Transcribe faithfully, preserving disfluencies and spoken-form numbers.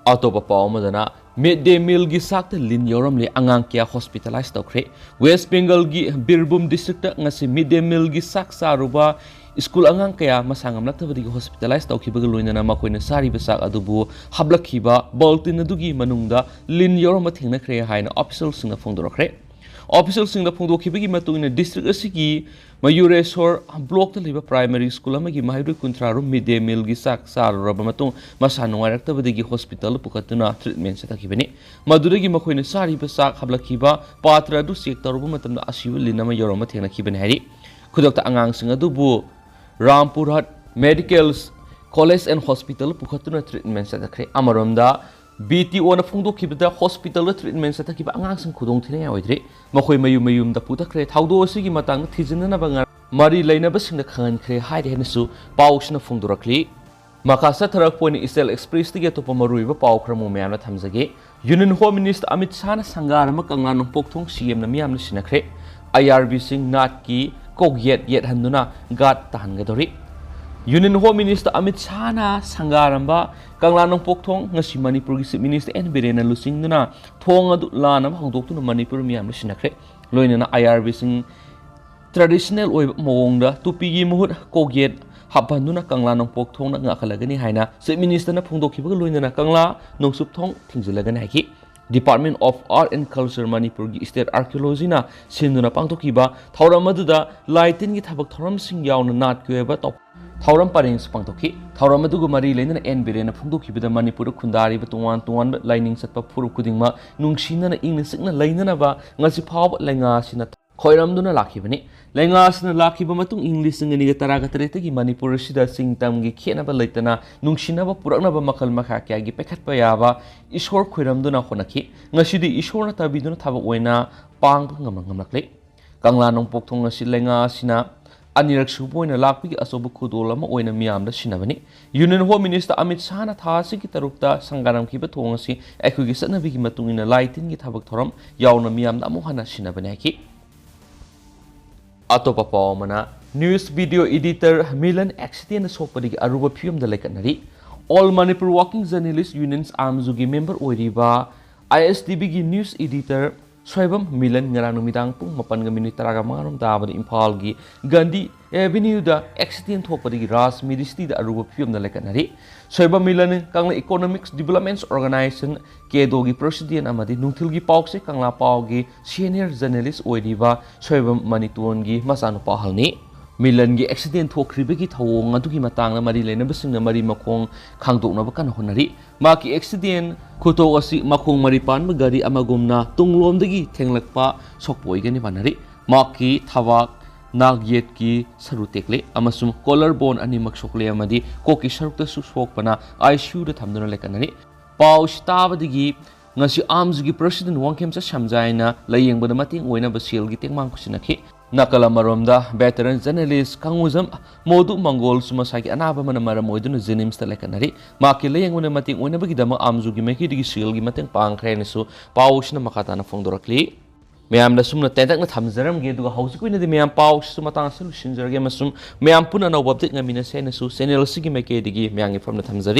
ꯑꯇꯣꯞꯄ ꯄꯥꯎ ꯑꯃꯗꯅ, ꯃꯤꯗ ꯗꯦ ꯃꯤꯜꯒꯤ ꯆꯥꯛꯇ ꯂꯤꯟ ꯌꯥꯎꯔꯝꯂꯦ, ꯑꯉꯥꯡ ꯀꯌꯥ ꯍꯣꯁꯄꯤꯇꯥꯂꯥꯏꯁ ꯇꯧꯈ꯭ꯔꯦ꯫ ꯋꯦꯁ ꯕꯦꯡꯒꯜꯒꯤ ꯕꯤꯔꯚꯨꯝ ꯗꯤꯁꯇ꯭ꯔꯤꯛꯇ ꯉꯁꯤ ꯃꯤꯗ ꯗꯦ ꯃꯤꯜꯒꯤ ꯆꯥꯛ ꯆꯥꯔꯨꯕ ꯁ꯭ꯀꯨꯜ ꯑꯉꯥꯡ ꯀꯌꯥ ꯃꯁꯥ ꯉꯝꯂꯛꯇꯕꯗꯒꯤ ꯍꯣꯁꯄꯤꯇꯥꯂꯥꯏꯁ ꯇꯧꯈꯤꯕꯒ ꯂꯣꯏꯅꯅ ꯃꯈꯣꯏꯅ ꯆꯥꯔꯤꯕ ꯆꯥꯛ ꯑꯗꯨꯕꯨ ꯍꯥꯞꯂꯛꯈꯤꯕ ꯕꯣꯜꯇꯤꯟ ꯑꯗꯨꯒꯤ ꯃꯅꯨꯡꯗ ꯂꯤꯟ ꯌꯥꯎꯔꯝꯕ ꯊꯦꯡꯅꯈ꯭ꯔꯦ ꯍꯥꯏꯅ ꯑꯣꯐꯤꯁꯤꯌꯦꯜꯁꯤꯡꯅ ꯐꯣꯡꯗꯣꯔꯛꯈ꯭ꯔꯦ꯫ ꯑꯣꯐꯤꯁꯤꯌꯦꯜꯁꯤꯡꯅ ꯐꯣꯡꯗꯣꯛꯈꯤꯕꯒꯤ ꯃꯇꯨꯡ ꯏꯟꯅ, ꯗꯤꯁꯇ꯭ꯔꯤꯛ ꯑꯁꯤꯒꯤ ꯃꯌꯨꯔꯦꯁꯣꯔ ꯕ꯭ꯂꯣꯛꯇ ꯂꯩꯕ ꯄ꯭ꯔꯥꯏꯃꯔꯤ ꯁ꯭ꯀꯨꯜ ꯑꯃꯒꯤ ꯃꯍꯩꯔꯣꯏ ꯀꯨꯟꯊ꯭ꯔꯥ ꯔꯣꯝ ꯃꯤꯗ ꯗꯦ ꯃꯤꯜꯒꯤ ꯆꯥꯛ ꯆꯥꯔꯨꯔꯕ ꯃꯇꯨꯡ ꯃꯁꯥ ꯅꯨꯡꯉꯥꯏꯔꯛꯇꯕꯗꯒꯤ ꯍꯣꯁꯄꯤꯇꯥꯜꯗ ꯄꯨꯈꯠꯇꯨꯅ ꯇ꯭ꯔꯤꯠꯃꯦꯟ ꯆꯠꯊꯈꯤꯕꯅꯤ꯫ ꯃꯗꯨꯗꯒꯤ ꯃꯈꯣꯏꯅ ꯆꯥꯔꯤꯕ ꯆꯥꯛ ꯍꯥꯞꯂꯛꯈꯤꯕ ꯄꯥꯇ꯭ꯔ ꯑꯗꯨ ꯆꯦꯛ ꯇꯧꯔꯨꯕ ꯃꯇꯝꯗ ꯑꯁꯤꯕ ꯂꯤꯟ ꯑꯃ ꯌꯥꯎꯔꯝꯕ ꯊꯦꯡꯅꯈꯤꯕꯅꯤ ꯍꯥꯏꯔꯤ꯫ ꯈꯨꯗꯛꯇ ꯑꯉꯥꯡꯁꯤꯡ ꯑꯗꯨꯕꯨ Rampurhat medical college and hospital ꯄꯨꯈꯠꯇꯨꯅ ꯇ꯭ꯔꯤꯠꯃꯦꯟ ꯆꯠꯊꯈ꯭ꯔꯦ꯫ ꯑꯃꯔꯣꯝꯗ, ꯕꯤ ꯇꯤ ꯑꯣꯅ ꯐꯣꯡꯗꯣꯛꯈꯤꯕꯗ ꯍꯣꯁꯄꯤꯇꯥꯜꯗ ꯇ꯭ꯔꯤꯠꯃꯦꯟ ꯆꯠꯊꯈꯤꯕ ꯑꯉꯥꯡꯁꯤꯡ ꯈꯨꯗꯣꯡ ꯊꯤꯅꯤꯡꯉꯥꯏ ꯑꯣꯏꯗ꯭ꯔꯤ꯫ ꯃꯈꯣꯏ ꯃꯌꯨꯝ ꯃꯌꯨꯝꯗ ꯄꯨꯊꯈ꯭ꯔꯦ꯫ ꯊꯧꯗꯣꯛ ꯑꯁꯤꯒꯤ ꯃꯇꯥꯡꯗ ꯊꯤꯖꯤꯟꯅꯅꯕ ꯉ-, ꯃꯔꯤ ꯂꯩꯅꯕꯁꯤꯡꯗ ꯈꯪꯍꯟꯈ꯭ꯔꯦ ꯍꯥꯏꯔꯤ ꯍꯥꯏꯅꯁꯨ ꯄꯥꯎꯁꯤꯅ ꯐꯣꯡꯗꯣꯔꯛꯂꯤ꯫ ꯃꯈꯥ ꯆꯠꯊꯔꯛꯄ ꯑꯣꯏꯅ ꯏꯆꯦꯜ ꯑꯦꯛꯁꯄ꯭ꯔꯦꯁꯇꯒꯤ ꯑꯇꯣꯞꯄ ꯃꯔꯨꯑꯣꯏꯕ ꯄꯥꯎ ꯈꯔ ꯑꯃꯨꯛ ꯃꯌꯥꯝꯅ ꯊꯝꯖꯒꯦ꯫ ꯌꯨꯅꯤꯌꯟ ꯍꯣꯝ ꯃꯤꯅꯤꯁꯇꯔ ꯑꯃꯤꯠ ꯁꯥꯍꯅ ꯁꯪꯒꯥꯔꯝꯕ ꯀꯪꯂꯥ ꯅꯣꯡꯄꯣꯛ ꯊꯣꯡ ꯁꯤ ꯑꯦꯝꯅ ꯃꯤꯌꯥꯝꯅ ꯁꯤꯟꯅꯈ꯭ꯔꯦ꯫ ꯑꯥꯏ ꯑꯥꯔ ꯕꯤꯁꯤꯡ ꯅꯥꯠꯀꯤ ꯀꯣꯛꯌꯦꯠ ꯌꯦꯠꯍꯟꯗꯨꯅ ꯒꯥꯠ ꯇꯥꯍꯟꯒꯗꯧꯔꯤ꯫ ꯌꯨꯅꯤꯌꯟ ꯍꯣꯝ ꯃꯤꯅꯤꯁꯇꯔ ꯑꯃꯤꯠ ꯁꯥꯍꯅ ꯁꯪꯒꯥꯔꯝꯕ ꯀꯪꯂꯥ ꯅꯣꯡꯄꯣꯛ ꯊꯣꯡ ꯉꯁꯤ ꯃꯅꯤꯄꯨꯔꯒꯤ ꯆꯤꯐ ꯃꯤꯅꯤꯁꯇꯔ ꯑꯦꯟ ꯕꯤꯔꯦꯟꯅ ꯂꯨꯆꯤꯡꯗꯨꯅ ꯊꯣꯡ ꯑꯗꯨ ꯂꯥꯟꯅꯕ ꯍꯧꯗꯣꯛꯇꯨꯅ ꯃꯅꯤꯄꯨꯔ ꯃꯤꯌꯥꯝꯅ ꯁꯤꯟꯅꯈ꯭ꯔꯦ꯫ ꯂꯣꯏꯅꯅ ꯑꯥꯏ ꯑꯥꯔ ꯕꯤꯁꯤꯡ ꯇ꯭ꯔꯦꯗꯤꯁꯅꯦꯜ ꯑꯣꯏꯕ ꯃꯑꯣꯡꯗ ꯇꯨꯄꯤꯒꯤ ꯃꯍꯨꯠ ꯀꯣꯛꯌꯦꯠ ꯍꯥꯞꯍꯟꯗꯨꯅ ꯀꯪꯂꯥ ꯅꯣꯡꯄꯣꯛ ꯊꯣꯡꯅ ꯉꯥꯛꯍꯜꯂꯒꯅꯤ ꯍꯥꯏꯅ ꯆꯤꯐ ꯃꯤꯅꯤꯁꯇꯔꯅ ꯐꯣꯡꯗꯣꯛꯈꯤꯕꯒ ꯂꯣꯏꯅꯅ ꯀꯪꯂꯥ ꯅꯣꯡꯆꯨꯞ ꯊꯣꯡ ꯊꯤꯡꯖꯤꯜꯂꯒꯅꯤ ꯍꯥꯏꯈꯤ꯫ Department of Art and Culture ꯃꯅꯤꯄꯨꯔꯒꯤ ꯁ꯭ꯇꯦꯠ ꯑꯥꯔꯀꯤꯑꯣꯂꯣꯖꯤꯅ ꯁꯤꯟꯗꯨꯅ ꯄꯥꯡꯊꯣꯛꯈꯤꯕ ꯊꯧꯔꯝ ꯑꯗꯨꯗ ꯂꯥꯏ ꯇꯤꯟꯒꯤ ꯊꯕꯛ ꯊꯧꯔꯝꯁꯤꯡ ꯌꯥꯎꯅ ꯅꯥꯠꯀꯤ ꯑꯣꯏꯕ ꯇꯧ-, ꯊꯧꯔꯝ ꯄꯔꯦꯡꯁꯨ ꯄꯥꯡꯊꯣꯛꯈꯤ꯫ ꯊꯧꯔꯝ ꯑꯗꯨꯒ ꯃꯔꯤ ꯂꯩꯅꯅ ꯑꯦꯟ ꯕꯤꯔꯦꯟꯅ ꯐꯣꯡꯗꯣꯛꯈꯤꯕꯗ ꯃꯅꯤꯄꯨꯔꯗ ꯈꯨꯟꯗꯥꯔꯤꯕ ꯇꯣꯉꯥꯟ ꯇꯣꯉꯥꯟꯕ ꯂꯥꯏꯅꯤꯡ ꯆꯠꯄ ꯐꯨꯔꯨꯞ ꯈꯨꯗꯤꯡꯃꯛ ꯅꯨꯡꯁꯤꯅꯅ ꯏꯪꯅ ꯆꯤꯛꯅ ꯂꯩꯅꯅꯕ ꯉꯁꯤ ꯐꯥꯎꯕ ꯂꯩꯉꯥꯛ ꯑꯁꯤꯅ ꯈꯣꯏꯔꯝꯗꯨꯅ ꯂꯥꯛꯈꯤꯕꯅꯤ꯫ ꯂꯩꯉꯥꯛ ꯑꯁꯤꯅ ꯂꯥꯛꯈꯤꯕ ꯃꯇꯨꯡ ꯏꯪ ꯂꯤꯁꯤꯡ ꯑꯅꯤꯒ ꯇꯔꯥꯒ ꯇꯔꯦꯠꯇꯒꯤ ꯃꯅꯤꯄꯨꯔ ꯑꯁꯤꯗ ꯆꯤꯡ ꯇꯝꯒꯤ ꯈꯦꯠꯅꯕ ꯂꯩꯇꯅ ꯅꯨꯡꯁꯤꯅꯕ ꯄꯨꯔꯛꯅꯕ ꯃꯈꯜ ꯃꯈꯥ ꯀꯌꯥꯒꯤ ꯄꯥꯏꯈꯠꯄ ꯌꯥꯕ ꯏꯁꯣꯔ ꯈꯣꯏꯔꯝꯗꯨꯅ ꯍꯣꯠꯅꯈꯤ꯫ ꯉꯁꯤꯗꯤ ꯏꯁꯣꯔꯅ ꯇꯥꯕꯤꯗꯨꯅ ꯊꯕꯛ ꯑꯣꯏꯅ ꯄꯥꯡꯕ ꯉꯝ-, ꯉꯝꯂꯛꯂꯦ꯫ ꯀꯪꯂꯥ ꯅꯣꯡꯄꯣꯛ ꯊꯣꯡ ꯑꯁꯤ ꯂꯩꯉꯥꯛ ꯑꯁꯤꯅ ꯑꯅꯤꯔꯛ ꯁꯨꯕ ꯑꯣꯏꯅ ꯂꯥꯛꯄꯒꯤ ꯑꯆꯧꯕ ꯈꯨꯗꯣꯜ ꯑꯃ ꯑꯣꯏꯅ ꯃꯤꯌꯥꯝꯗ ꯁꯤꯟꯅꯕꯅꯤ꯫ ꯌꯨꯅꯤꯌꯟ ꯍꯣꯝ ꯃꯤꯅꯤꯁꯇꯔ ꯑꯃꯤꯠ ꯁꯥꯍꯅ ꯊꯥ ꯑꯁꯤꯒꯤ ꯇꯔꯨꯛꯇ ꯁꯪꯒꯥꯔꯝꯈꯤꯕ ꯊꯣꯡ ꯑꯁꯤ ꯑꯩꯈꯣꯏꯒꯤ ꯆꯠꯅꯕꯤꯒꯤ ꯃꯇꯨꯡ ꯏꯟꯅ ꯂꯥꯏ ꯇꯤꯟꯒꯤ ꯊꯕꯛ ꯊꯧꯔꯝ ꯌꯥꯎꯅ ꯃꯤꯌꯥꯝꯗ ꯑꯃꯨꯛ ꯍꯟꯅ ꯁꯤꯟꯅꯕꯅꯤ ꯍꯥꯏꯈꯤ꯫ ꯑꯇꯣꯞꯄ ꯄꯥꯎ ꯑꯃꯅ, ꯅ꯭ꯌꯨꯁ ꯚꯤꯗꯤꯑꯣ ꯏꯗꯤꯇꯔ ꯃꯤꯂꯟ ꯑꯦꯛꯁꯤꯗꯦꯟꯗ ꯁꯣꯛꯄꯗꯒꯤ ꯑꯔꯨꯕ ꯐꯤꯕꯝꯗ ꯂꯩꯈꯠꯅꯔꯤ꯫ All Manipur Working Journalist Unions, ꯑꯥꯝꯖꯨꯒꯤ ꯃꯦꯝꯕꯔ ꯑꯣꯏꯔꯤꯕ ꯑꯥꯏ ꯑꯦꯁ ꯇꯤ ꯚꯤꯒꯤ ꯅ꯭ꯌꯨꯁ ꯏꯗꯤꯇꯔ ꯁꯣꯏꯕꯝ ꯃꯤꯂꯟ ꯉꯔꯥꯡ ꯅꯨꯃꯤꯗꯥꯡ ꯄꯨꯡ ꯃꯥꯄꯟꯒ ꯃꯤꯅꯤꯠ ꯇꯔꯥꯃꯉꯥ ꯔꯣꯝ ꯇꯥꯕꯗ ꯏꯝꯐꯥꯜꯒꯤ ꯒꯥꯟꯙꯤ ꯑꯦꯚꯦꯅ꯭ꯌꯨꯗ ꯑꯦꯛꯁꯤꯗꯦꯟ ꯊꯣꯛꯄꯗꯒꯤ ꯔꯥꯖ ꯃꯤꯗꯤꯁꯤꯇꯤꯗ ꯑꯔꯨꯕ ꯐꯤꯕꯝꯗ ꯂꯩꯈꯠꯅꯔꯤ꯫ Soibam Milan ꯀꯪꯂꯩ economics ꯗꯤꯕꯂꯞꯃꯦꯟꯠꯁ organisation, ꯀꯦꯗꯣꯒꯤ president ꯑꯃꯗꯤ ꯅꯨꯡꯊꯤꯜꯒꯤ ꯄꯥꯎꯆꯦ ꯀꯪꯂꯥ ꯄꯥꯎꯒꯤ ꯁꯦꯅꯤꯌꯔ ꯖꯔꯅꯦꯂꯤꯁ ꯑꯣꯏꯔꯤꯕ ꯁꯣꯏꯕꯝ ꯃꯅꯤꯇꯣꯟꯒꯤ ꯃꯆꯥꯅꯨꯄꯥ ꯑꯍꯜꯅꯤ꯫ ꯃꯤꯂꯟꯒꯤ ꯑꯦꯛꯁꯤꯗꯦꯟ ꯊꯣꯛꯈ꯭ꯔꯤꯕꯒꯤ ꯊꯧꯑꯣꯡ ꯑꯗꯨꯒꯤ ꯃꯇꯥꯡꯗ ꯃꯔꯤ ꯂꯩꯅꯕꯁꯤꯡꯅ ꯃꯔꯤ ꯃꯈꯣꯡ ꯈꯥꯡꯗꯣꯛꯅꯕ ꯀꯟꯅ ꯍꯣꯠꯅꯔꯤ꯫ ꯃꯍꯥꯛꯀꯤ ꯑꯦꯛꯁꯤꯗꯦꯟ ꯈꯨꯊꯣꯛ ꯑꯁꯤ ꯃꯈꯣꯡ ꯃꯔꯤ ꯄꯥꯟꯕ ꯒꯥꯔꯤ ꯑꯃꯒꯨꯝꯅ ꯇꯨꯡꯂꯣꯝꯗꯒꯤ ꯊꯦꯡꯂꯛꯄ ꯁꯣꯛꯄ ꯑꯣꯏꯒꯅꯤ ꯃꯥꯟꯅꯔꯤ꯫ ꯃꯍꯥꯛꯀꯤ ꯊꯕꯥꯛ, ꯅꯥꯛ ꯌꯦꯠꯀꯤ ꯁꯔꯨ ꯇꯦꯛꯂꯦ ꯑꯃꯁꯨꯡ ꯀꯣꯂꯔ ꯕꯣꯟ ꯑꯅꯤꯃꯛ ꯁꯣꯛꯂꯦ ꯑꯃꯗꯤ ꯀꯣꯛꯀꯤ ꯁꯔꯨꯛꯇꯁꯨ ꯁꯣꯛꯄꯅ ꯑꯥꯏ ꯁꯤ ꯌꯨꯗ ꯊꯝꯗꯨꯅ ꯂꯩꯈꯠꯅꯔꯤ꯫ ꯄꯥꯎꯁꯤ ꯇꯥꯕꯗꯒꯤ ꯉꯁꯤ ꯑꯥꯝꯖꯨꯒꯤ ꯄ꯭ꯔꯦꯁꯤꯗꯦꯟꯠ ꯋꯥꯡꯈꯦꯝꯆꯠ ꯁꯝꯖꯥꯏꯅ ꯂꯥꯌꯦꯡꯕꯗ ꯃꯇꯦꯡ ꯑꯣꯏꯅꯕ ꯁꯦꯜꯒꯤ ꯇꯦꯡꯕꯥꯡ ꯈꯨꯠꯁꯤꯟꯅꯈꯤ꯫ ꯅꯥꯀꯜ ꯑꯃꯔꯣꯝꯗ, ꯚꯦꯇꯔꯟ ꯖꯔꯅꯦꯂꯤꯁ ꯀꯪꯉꯨꯖꯝ ꯃꯣꯗꯨ ꯃꯪꯒꯣꯜꯁꯨ ꯃꯁꯥꯒꯤ ꯑꯅꯥꯕ ꯑꯃꯅ ꯃꯔꯝ ꯑꯣꯏꯗꯨꯅ ꯖꯦꯅꯤꯝꯁꯇ ꯂꯩꯈꯠꯅꯔꯤ꯫ ꯃꯍꯥꯛꯀꯤ ꯂꯥꯌꯦꯡꯕꯗ ꯃꯇꯦꯡ ꯑꯣꯏꯅꯕꯒꯤꯗꯃꯛ ꯑꯥꯝꯖꯨꯒꯤ ꯃꯥꯏꯀꯩꯗꯒꯤ ꯁꯦꯜꯒꯤ ꯃꯇꯦꯡ ꯄꯥꯡꯈ꯭ꯔꯦ ꯍꯥꯏꯅꯁꯨ ꯄꯥꯎꯁꯤꯅ ꯃꯈꯥ ꯇꯥꯅ ꯐꯣꯡꯗꯣꯔꯛꯂꯤ꯫ ꯃꯌꯥꯝꯗ ꯁꯨꯝꯅ ꯇꯦꯟꯇꯛꯅ ꯊꯝꯖꯔꯝꯒꯦ, ꯑꯗꯨꯒ ꯍꯧꯖꯤꯛꯀꯤ ꯑꯣꯏꯅꯗꯤ ꯃꯌꯥꯝ ꯄꯥꯎꯁꯤꯁꯨ ꯃꯇꯥꯡ ꯑꯁꯤꯗ ꯂꯣꯏꯁꯤꯟꯖꯔꯒꯦ ꯑꯃꯁꯨꯡ ꯃꯌꯥꯝ ꯄꯨꯟꯅ ꯑꯅꯧꯕ ꯑꯞꯗꯦꯠ ꯉꯥꯏꯃꯤꯟꯅꯁꯦ ꯍꯥꯏꯅꯁꯨ ꯆꯦꯅꯦꯜ ꯑꯁꯤꯒꯤ ꯃꯥꯏꯀꯩꯗꯒꯤ ꯃꯌꯥꯝꯒꯤ ꯐꯝꯅ ꯊꯝꯖꯔꯤ꯫